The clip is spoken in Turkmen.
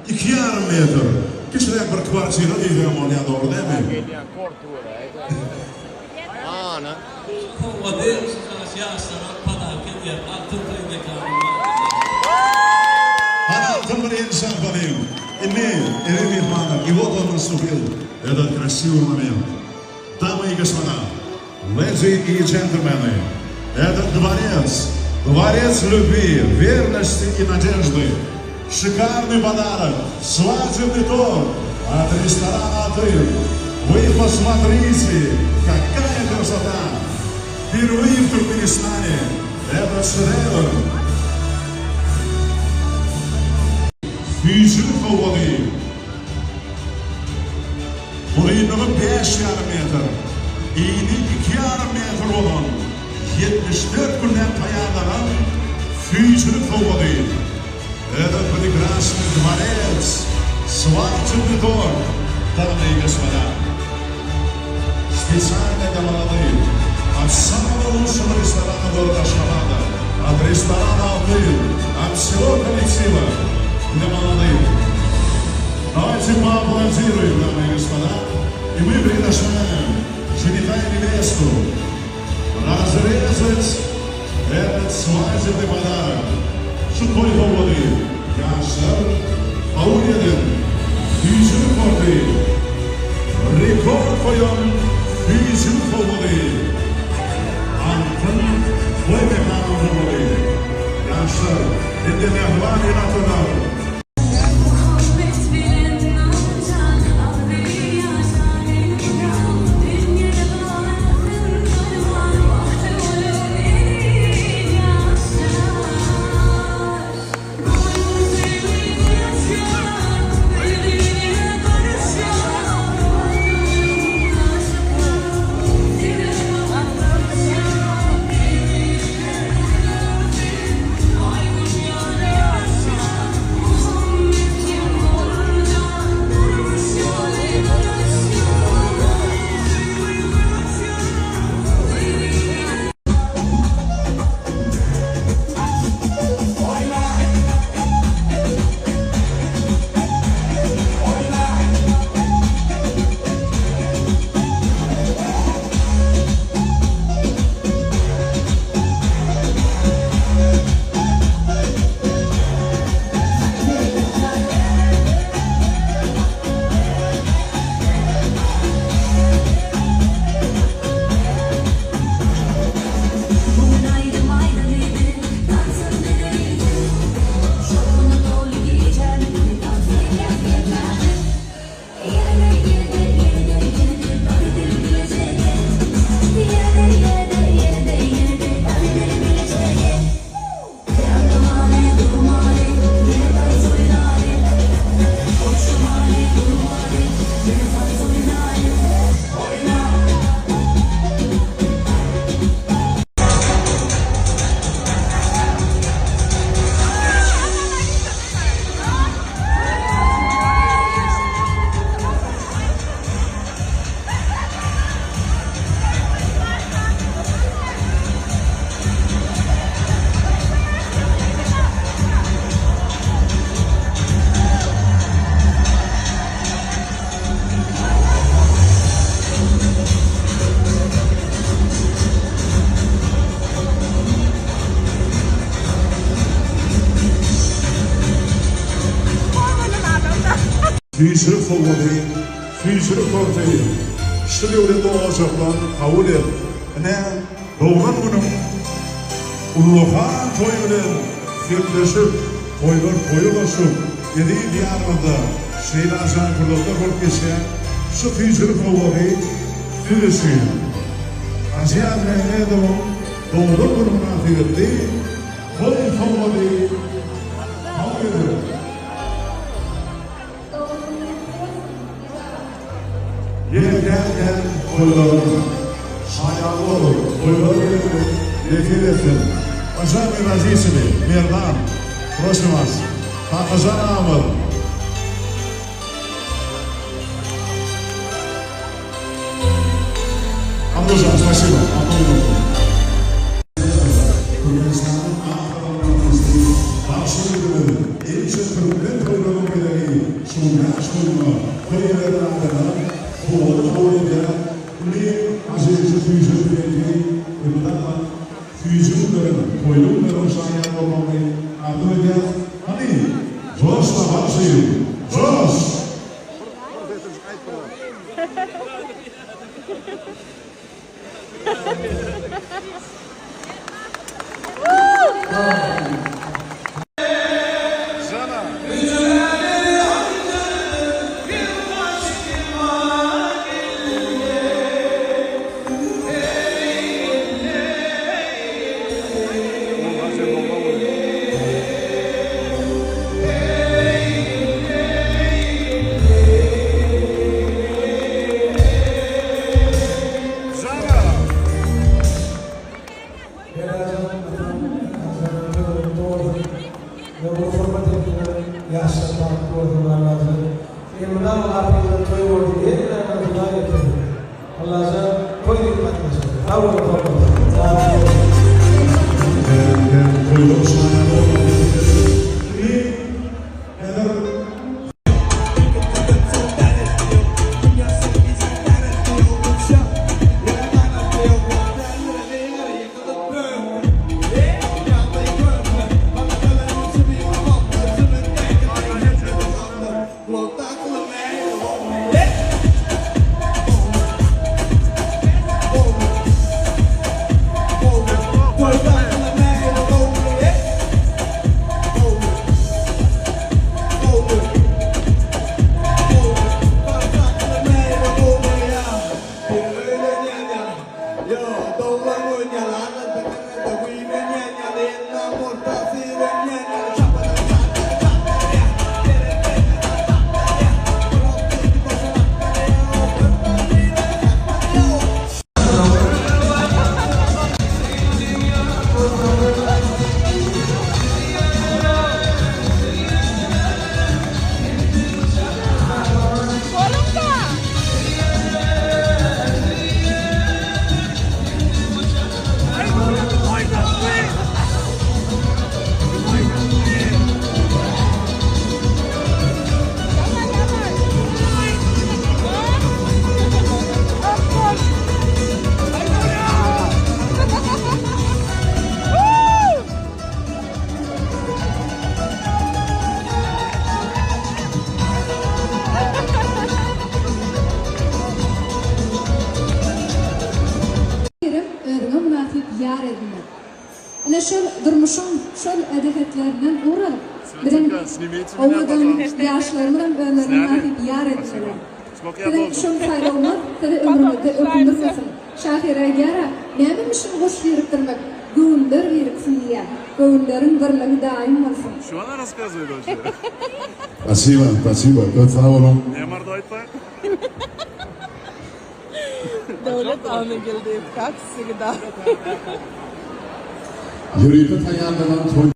2,5 metr. Kiçiräk bir kwartira diýseňem bolýar, dogry dälmi? Gelýän torty göräýdä. Ana. Sowgady şu ýaşlara podarka edýän Altyn toý mekanynyň Hany altyn bir el çarpalyň. Indi, eziz myhmanlar, и вот он наступил, этот красивый момент. Дамы и господа, леди и джентльмены, этот дворец, дворец любви, верности и надежды, шикарный подарок, свадебный торт от ресторана «Алтын». Вы посмотрите, какая красота! Впервые в Туркменистане этот шедевр. Süýjülik sowgady. Uzynlygy 5,5 metr, ini 2,5 metr bolan 74 günden taýýarlanan süýjülik sowgady. Этот прекрасный дворец, свадебный торт, дамы и господа. Специально для молодых, от самого лучшего ресторана города Ашхабада, от ресторана «Алтын», от всего коллектива для молодых. Давайте поаплодируем, дамы и господа. И мы приглашаем жениха и невесту разрезать этот свадебный подарок. Şu toý sowgady ýaşlar kabul eden süýjülik torty, rekord goýan süýjülik sowgady, Altyn toý mekanynyň sowgady. Ýaşlar hem-de mähriban ene-atalar! Muhabbet bilen Nurjan al beni ýaşa elmydam Dünýede barasyn arman Bagty bolan eziz ýaşlar Boýun söýgüň ýaşar Dünýe garyşar Bagty bolan aşyklar Sebäp maňa Bugün ayrı maydan idi, dansın nedeniydi. Şokunu dolu giyeceğim, dans eder yeter. Yine yine yine yine tabii bilecek. Yine yine yine yine tabii bilecek. Yardımane durmane, yine dans oynare. Koşmane durmane, yine dans oynare. Oyna. Süýjülik sowgady, süýjülik torty, şu döwlet dogajaklan kabul et. Ine, doglan günüň ullakan toý bilen sepleşip, toýlar toýa goşup, eziz Diýarymyzda şeýle ajaýyp pursatlar bolup geçýär. Şu süýjülik sowgady siz üçin. Hajyýaz Mämmedowyň doglan güni mynasybetli toý sowgady kabul ediň. Ýene kän-kän toýlaryň şaýady bolup, toýlara gelmek nesip etsin. Уважаемые родители, Merdan, просим вас, Kakajan agamyz. Abdujan, спасибо. Одну минуту. Türkmenistanyň ak arasy bagşy ýigidimiz, ençe türkmen toýlarynyň bezegi. şu ýaş toýuna toý eden adamlar sowgady kabul edýär. Indi aşyryjy süýji belki elmydama süýji günleriň, toýly günleriň şaýady bolmagyny arzuw edýäris. Hany, joşma bagşy, joş! Kerem özüňe mynasyp ýar edinmek. Ine şol durmuşyň şol jähetlerinden ugur alyp, biziň owadan ýaşlarymyzam özlerine mynasyp ýar edindiler. Siziň şol saýlawyňyz sizi ömrüňizde ökündirmesin. Şahyr aýdýar-a, Nämemişin goş birikdirmek, göwünler biriksin diýýär. Göwünleriň birligi daýym bolsun. Spasiba, spasiba, köp sag boluň. Döwlet Annageldiýew, kak wsegda. Ýörite taýýarlanan toý.